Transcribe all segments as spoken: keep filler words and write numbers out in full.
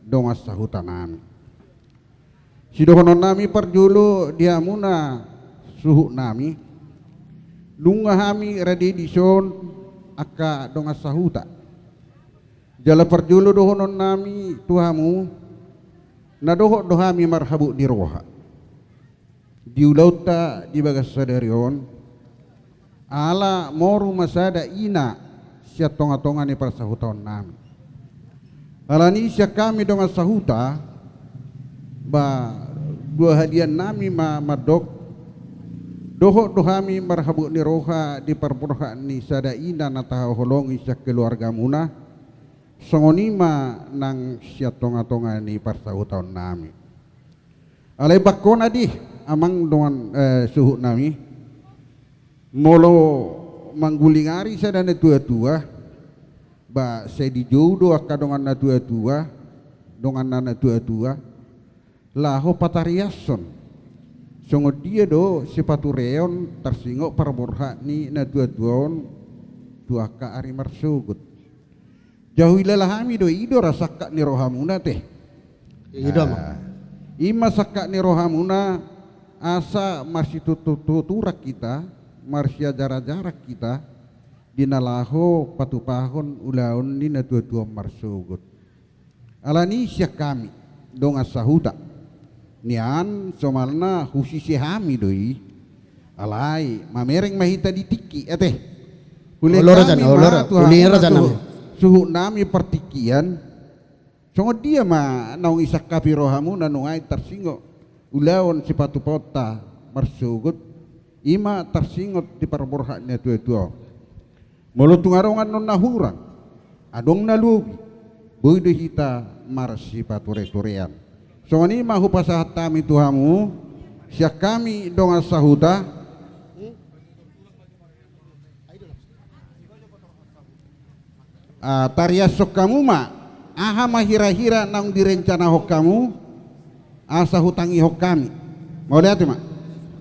dongan sahuta nami. Sidohonon nami parjolo di hamuna suhut nami, nunga hami rade dison angka dongan sahuta. Jala parjolo dohonon nami tu hamu, na dohot do hami marhabot ni roha di ulaonta di bagas sadari on, ala moru ma sada ina sian tonga-tonga ni parsahutaon nami. Alani sian hami dongan sahuta, ba dua halian nami ma mandok, dohot do hami marhabot ni roha di parborhat ni sada ina na tahaholongi sian keluargamuna, songon i ma nang sian tonga-tonga ni parsahutaon nami. Alai bangkona di, amang dongan, eh, suhut nami, molo manggulingari sada na tua-tua, ba sai dijou do angka dongan na tua-tua, dongan na, na tua-tua, laho patariashon songon dia do sipatureon tarsingot parborhat ni na tua-tua on tu angka ari marsogot. Jala huhilala hami do, i do ra sangkap ni rohamuna te. I do, amang. Ah, i ma sangkap ni rohamuna, asa marsitutu-, tuturan hita, marsiajar-ajaran hita di na laho patupahon ulaon ni na tua-tua on marsogot. Alani sian hami dongan sahuta, nian somalna husise hami do i. Alai mamereng ma hita di tingki, ate. Hulehon hami ma tu hamuna suhut nami partingkian, songon dia ma naung isangkapi rohamuna nuaeng tarsingot ulaon sipatupaonta marsogot, i ma tarsingot di parborhat ni na tua-tua on. Molo tung adong annon na hurang, adong na lobi, boi do hita marsipature-turean. Songon i ma hupasahat hami tu hamu, sian hami dongan sahuta. Ah, tariashon hamu ma, aha ma hira-hira naung direncanahon hamu, asa hutangihon hami. Mauliate ma.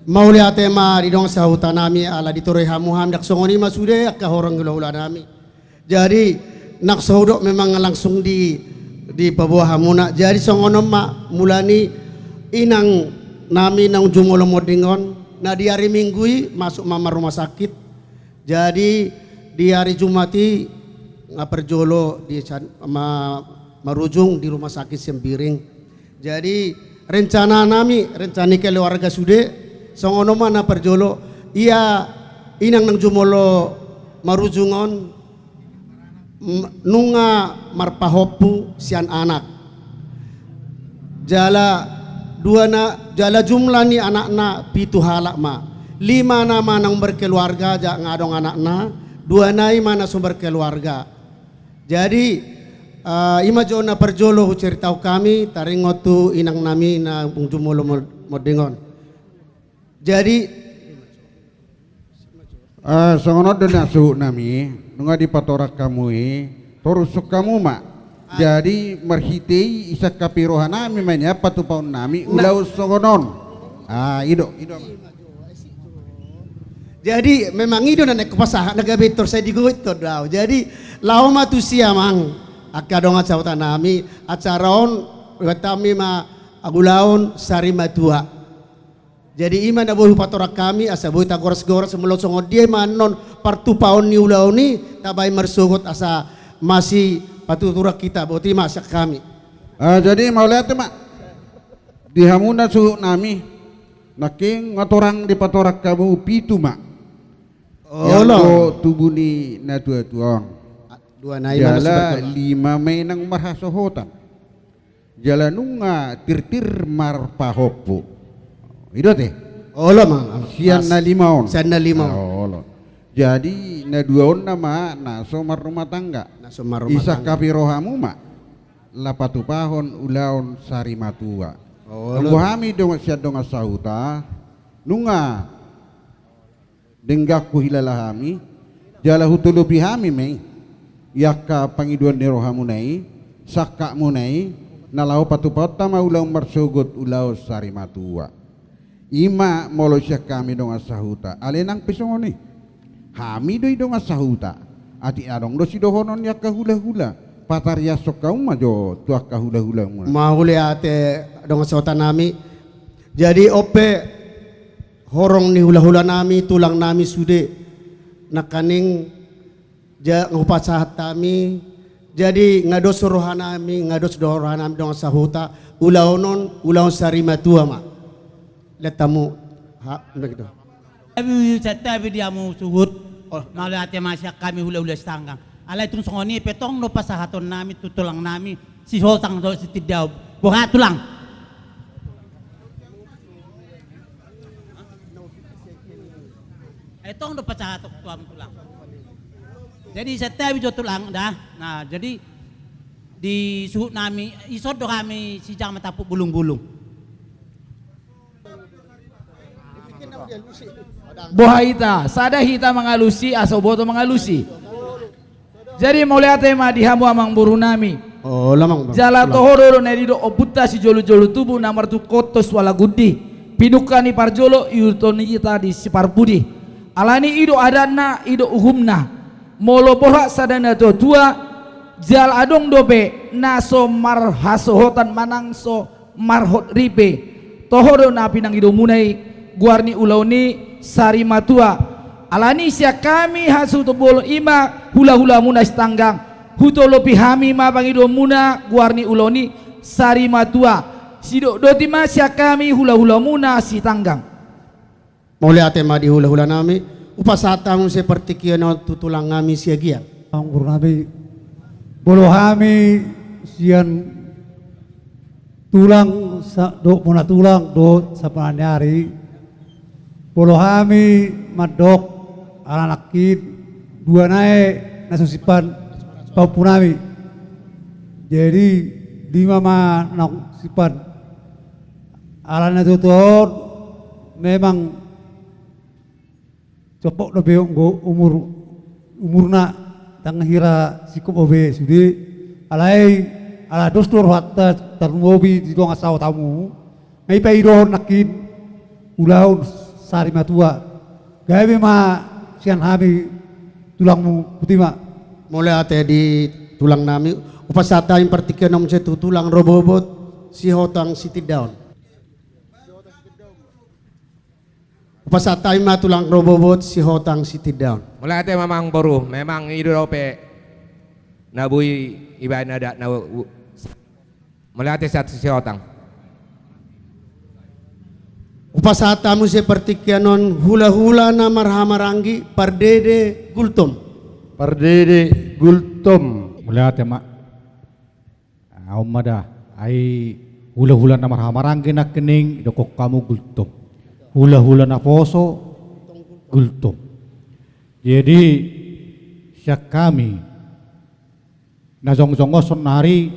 Mauliate ma di dongan sahuta nami, ala ditoroi hamu hami, ndang songon i ma sude angka horong hula-hula nami. Jadi, ndang so hudok memang langsung di, dipaboa hamuna. Jadi, songon on ma, mula ni inang nami naung jumolo monding on, na di ari Minggu i masuk ma marrumah sakit. Jadi, di ari Jumat i, nga parjolo di san-, ma-, marujung di rumah sakit Sembiring. Jadi, rencana nami, rencana ni keluarga sude, songon on ma na parjolo, ia inang naung jumolo marujung on, m-, nunga marpahompu sian anak. Jala dua na, jala jumlah ni anakna pitu halak ma. Lima na ma naung berkeluarga, ja nga adong anakna, dua nai ma na so berkeluarga. Jadi, eh, i ma jo na parjolo huceritahon hami, taringot tu inang nami naung jumolo mo-, monding on. Jadi, eh, songon on do na suhut nami, nunga dipatorang hamu i, torushon hamu ma. Jadi, marhite i isangkapi roha nami ma nian patupaon nami, ulaon songon on. Ah, i do, i do. Jadi, memang i do na naeng hupasahat, na gabe tor sai digoit do dao. Jadi, laho ma tusi amang, angka dongan sahuta nami, acara on, buat hami ma ulaon sari matua. Jadi, i ma na boi hupatorang hami, asa boi tagoras-goras, molo songon dia ma annon partupaon ni ulaon i, tabaen marsogot asa masipatuturan hita, boti ma sian hami. Ah, jadi, mauliate ma. Di hamuna suhut nami, nangkin nga torang dipatorang hamu pitu ma. Olo. Yang do tubu ni na tua-tua on. Ah, dua nai ma na so berkeluarga. Jala lima ma i naung marhasohotan. Jala nunga tirtir marpahompu. I do ate? Olo, amang. Sian na lima on. Sian na lima on. Ah, olo. Jadi, na dua on nama na so marrumah tangga. Na so marrumah tangga. Isangkapi rohamu ma, laho patupahon ulaon sari matua. Olo. Anggo hami dongan, sian dongan sahuta, nunga denggan huhilala hami, jala hutolopi hami ma i, i angka pangidoan ni rohamuna i, sangkapmuna i, na laho patupaonta ma ulaon marsogot ulaon sari matua. I ma molo sian hami dongan sahuta, alai nang pe songon i. Hami do i dongan sahuta, atik adong do sidohonon ni angka hulahula. Patariashon hamu ma jo tu angka hulahulamuna. Mauliate dongan sahutanami. Jadi on pe horong ni hulahulanami, tulangnami sude nangkaning, ja, hupasahat hami. Jadi nga dos rohanami, nga dos do rohanami dongan sahuta, ulaon on ulaon sarimatua ma. Lihat hamu. Ha, begitu. Tapi santabi di hamu suhut. Oh. Mauliate ma sian hami hulahula Sitanggang. Alai tung songon i pe tong do pasahatonnami tu tulangnami Sihotang dohot Sitindaon. Boha tulang? Ai tong do pasahaton tu hamu tulang. Jadi santabi jo tulang da. Nah, jadi di suhutnami, ison do hami sijang ma tampuk bulungbulung. Boha hita, sada hita mangalusi, asa huboto mangalusi. Jadi mauliate ma di hamu amangborunami. Oh, lamang, Bang. Jala toho do na didok ombunta sijolojolo tubu na martungkothon suala gundi. Pinungka ni parjolo ihuthon hita di siparbudi. Alani i do adatna, i do uhumna. Molo borhat sada natuatua, jala adong dope na so marhasohotan manang so marhot ripe, toho do na pinangidomuna i, goar ni ulaon i sarimatua. Alani sian hami hasuhuton bolon i ma hulahulamuna Sitanggang, hutolopi hami ma pangidoanmuna goar ni ulaon i sarimatua. Sidok boti ma sian hami hulahulamuna Sitanggang. Mauliate ma di hulahulanami, hupasahat hamu muse partingkian on tu tulangnami Siagian. Amangborunami, molo hami sian tulang sa-, dohot bona tulang dohot sampulaniari, molo hami mandok ala nangkin dua nai na so simpan pahompunami. Jadi lima ma naung simpan. Ala na tuatua on memang sompok dope anggo umur, umurna, ndang hira singkop dope sude. Alai ala dos do rohanta tarlumobi di dongan sahuta hamu, nga i paidohon nangkin ulaon sarimatua. Gabe ma sian hami tulangmu, botima. Mauliate di tulangnami, hupasahat hami partingkian on muse tu tulang Rorobot Sihotang Sitindaon. Hupasahat hami ma tulang Rorobot Sihotang Sitindaon. Mauliate ma amangboru, memang i do dope na boi ibaen adat na u-, mauliate sian Sihotang. Hupasahat hamu muse partingkian on hulahula na marhahamaranggi, Pardede Gultom. Pardede Gultom. Mauliate ma. Ah, on ma da, ai hulahula na marhahamaranggi nangkining, didokkon hamu Gultom. Hulahula naposo Gultom. Jadi sian hami na jongjong on saonari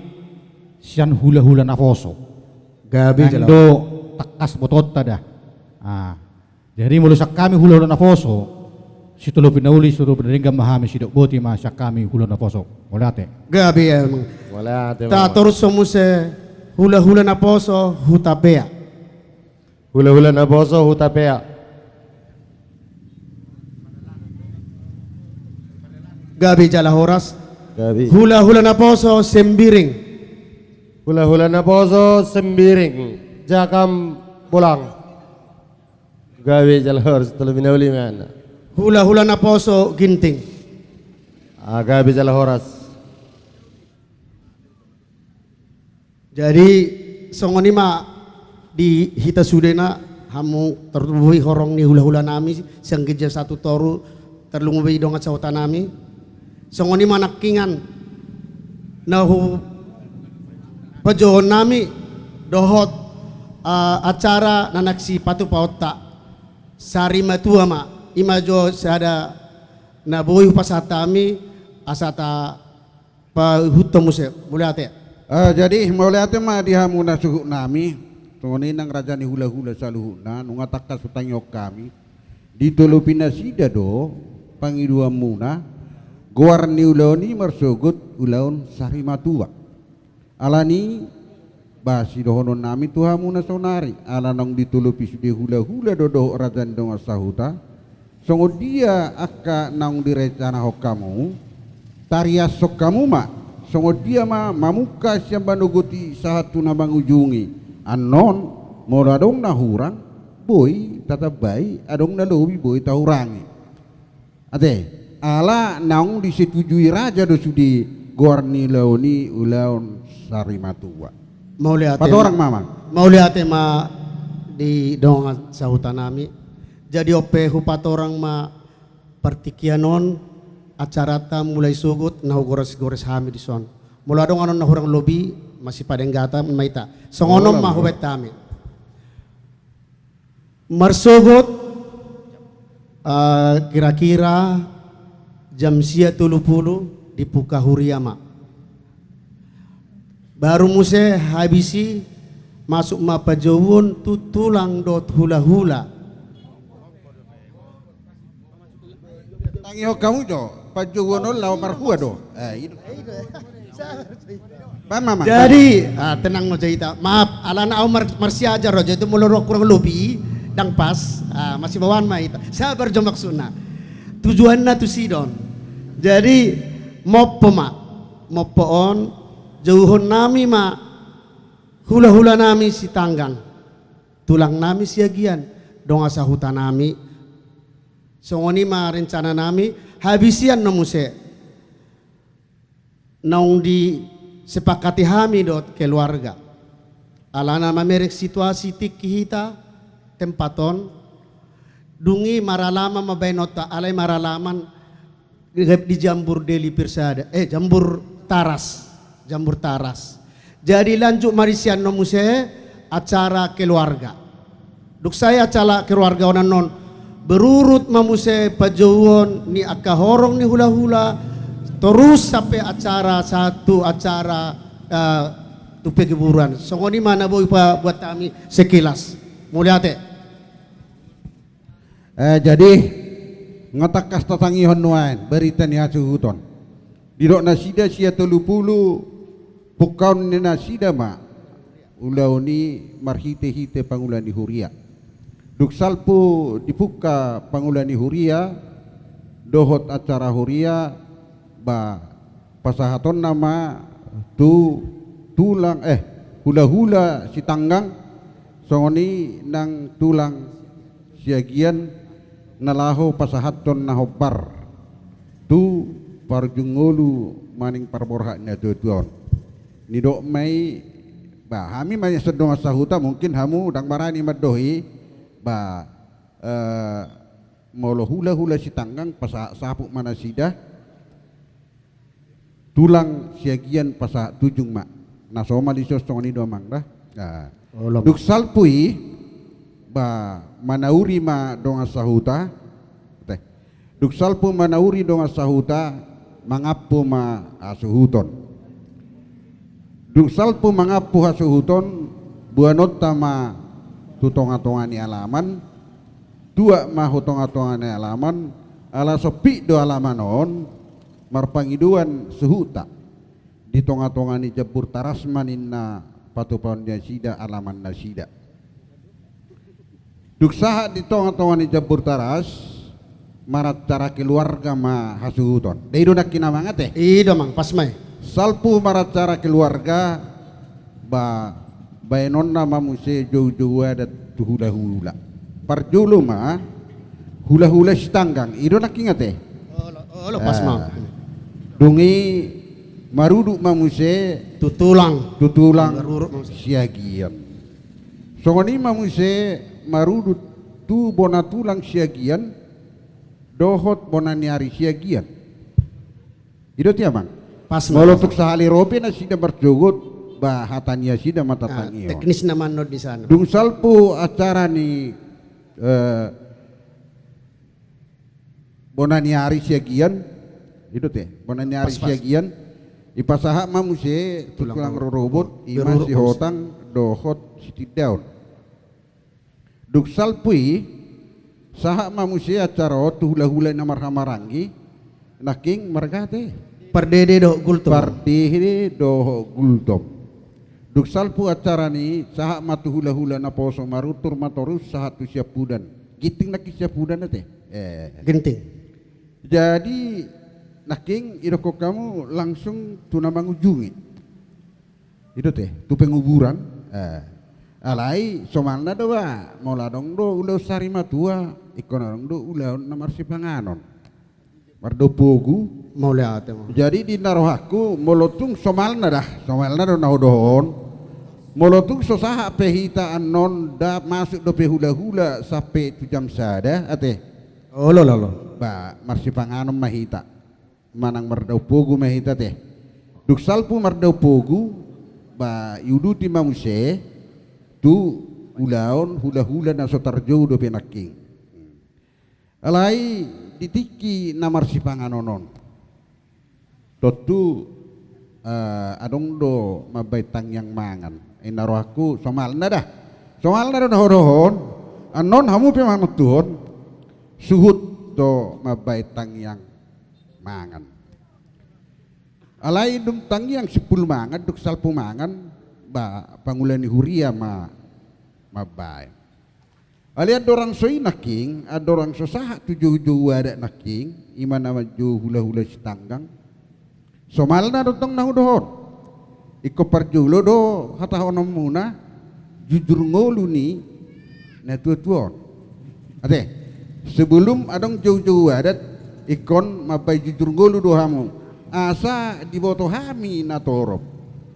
sian hulahula naposo. Gabe jala. Nang do tangkas botoonta da. Ah. Jadi molo sian hami hulahula naposo, sitolopi na uli sitolopi na denggan ma hami, sidok boti ma sian hami hulahula naposo. Mauliate. Gabe, amang. Mauliate. Tatorus hamu muse hulahula naposo Hutapea. Hulahula naposo Hutapea. Gabe jala horas. Gabe. Hulahula naposo Sembiring. Hulahula naposo Sembiring. Jakam Bolang. Gabe jala horas, tolu pina lima. Hulahula naposo Ginting. Ah, gabe jala horas. Jadi songon i ma di hita sudena, hamu tarlumobi horong ni hulahulanami sian ginjang satu toru, tarlumobi dongan sahutanami. Songon i ma nangkiningan na hupajohon nami dohot, ah, acara na naeng sipatupaonta. Sarimatua ma, i ma jo sada na boi hupasahat hami asa tapaihuthon muse. Mauliate. Ah, jadi mauliate ma di hamu na suhutnami. Songon i nang raja ni hulahula saluhutna, nunga tangkas hutangihon hami. Ditolopi nasida do pangidoanmuna, goar ni ulaon i marsogot ulaon sarimatua. Alani, ba sidohononnami tu hamu na saonari, ala naung ditolopi sude hulahula do dohot raja ni dongan sahuta, songon dia angka naung direncanahon hamu, tariashon hamu ma Songon dia ma mamungka sian manogot i sahat tu na mangujungi. Annon, molo adong na hurang, boi tatambai, adong na lobi, boi tahurangi. Ate, ala naung disetujui raja do sude goar ni ulaon i ulaon sarimatua. Mauliate. Patorang ma, Amang. Mauliate ma di dongan sahuta nami. Jadi on pe hupatorang ma partingkian on acaranta mulai sogot na hugores-gores hami dison. Molo adong annon na hurang lobi, masipadenggatan ma hita. Songon on ma hubaen hami. Marsogot, eh, kira-kira jam sia tolu pulu dipungka huria ma. Baru muse habis i masuk ma panjouon tu tulang dohot hula-hula. Tangihon hamu jo, panjouon on laho marhua do. Eh, i do. Paham, Amang? Jadi, ah, tenang ma jo hita. Maaf, alana au mar-, marsiajar jo, jadi molo adong hurang lobi, ndang pas, ah, masibawaan ma hita. Sabar jo maksudna. Tujuanna tusi do on. Jadi, mompo ma. Mompo on, jouhon nami ma hula-hula nami Sitanggang. Tulang nami Siagian, dongan sahuta nami. Songon i ma rencana nami, habis i annon muse naung disepakati hami dohot keluarga. Alana mamereng situasi tingki hita tempat on, dung i maralaman ma baenonta, alai maralaman di, di Jambur Deli Pirsada, eh, Jambur Taras, Jambur Taras. Jadi lanjut ma disi annon muse acara keluarga. Dung sae acara keluarga on annon, berurut ma muse panjouon ni angka horong ni hula-hula, torus sampe acara sahat tu acara, eh, tu pekuburan. Songon i ma na boi paboan hami sekilas. Mauliate. Eh, jadi, nga tangkas tatangihon nuaeng, berita ni hasuhuton. Didok nasida sia tolu pulu, pungkaon ni nasida ma ulaon i marhite-hite pangula ni huria. Dung salpu dipungka pangula ni huria, dohot acara huria, ba, pasahatonna ma tu tulang, eh, hula-hula Sitanggang, songon i nang tulang Siagian na laho pasahathon na hombar tu parjungolu maning parborhat ni natua-tua on. Nidok ma i, ba, hami ma sian dongan sahuta, mungkin hamu ndang barani mandok i, ba, eh, molo hula-hula Sitanggang pasahat saput ma nasida, tulang Siagian pasahat tujung ma. Na somal i songon i do, Amang, da. Nah. Dung salpu i, ba, manauri ma dongan sahuta. Teh. Dung salpu manauri dongan sahuta, mangampu ma hasuhuton. Dung salpu mangampu hasuhuton, boanonta ma tu tonga-tonga ni alaman, tuat ma tu tonga-tonga ni alaman, ala sompit do alaman on, marpangidoan suhutta. Di tonga-tonga ni Jambur Taras ma ninna patupaon nasida alaman nasida. Dung sahat di tonga-tonga ni Jambur Taras, maracara keluarga ma hasuhuton. Dai do nangkin, Amang, ate? I do, Amang, pas ma i. Salpu maracara keluarga, ba, baenonna ma muse jou-jou adat tu hula-hula. Parjolo ma hula-hula Sitanggang, i do nangkin, ate? Olo, olo, pas ma. Eh, dung i marudut ma muse tu tulang. Tu tulang. Marudut ma muse. Siagian. Songon i ma muse marudut tu bona tulang Siagian dohot bona ni ari Siagian. I do, ate, Amang? Pas ma. Molo tung sahali ro pe nasida marsogot, ba, hata ni nasida ma tatangihon. Ah, teknis nama non di sana. Dung salpu acara ni, eh, bona ni ari Siagian, i do, ate, bona ni ari Siagian, dipasahat ma muse tu tulang rorobot, ima Sihotang dohot Sitindaon. Dung salpu i, sahat ma muse acara on tu hula-hula na marhahamaranggi, nangkin marga, ate? Pardede dohot Gultom. Pardede dohot Gultom. Dung salpu acara ni, sahat ma tu hula-hula naposo, maruntur ma torus sahat tu siampudan. Ginting nangkin siampudan, ate? Eh. Ginting. Jadi, Nangkin idokkon hamu langsung tu na mangujungi. I do te, tu penguburan. Eh. Alai somalna do ba, molo adong do ulaon sari matua, ingkon adong do ulaon na marsipanganon. Mardao pogu. Mauliate ma. Jadi di na rohangku, molo tung somalna da, somalna do na hudohon. Molo tung so sahat pe hita annon, da masuk dope hulahula sampe tu jam sada, ate. Olo, olo, olo. Ba, marsipanganon ma hita. Manang mardao pogu ma hita te. Dung salpu mardao pogu, ba, iuduti ma muse tu ulaon hulahula na so tarjou dope nangkin. Alai di tingki na marsipanganon on, tontu, eh, adong do mambahen tangiang mangan. I na rohangku somalna da. Somalna do na hudohon, annon hamu pe manontuhon, suhut do mambahen tangiang mangan. Alai dung tangiang simpul mangan, dung salpu mangan, ba, pangula ni huria ma mambahen. Alai andorang so i nangkin, andorang so sahat tu joujou adat nangkin, i ma na manjou hulahula sitanggang. Somalna do tong na hudohon. Ingkon parjolo do hatahononmuna jujur ngolu ni natuatua on. Ate, sebelum adong joujou adat, ingkon mambahen jujur ngolu do hamu. Asa diboto hami na torop,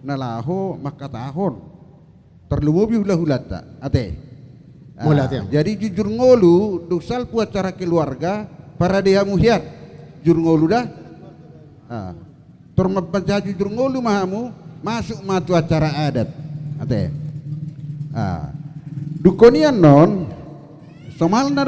na laho mangkatahon. Tarlumobi hulahulanta, ate. Ah, mauliate. Jadi jujur ngolu, dung salpu acara keluarga, parade hamu hian. Jujur ngolu da. Ah. Tor mambahen jujur ngolu ma hamu, masuk ma tu acara adat. Ate. Ah. Dungkon i annon, somalna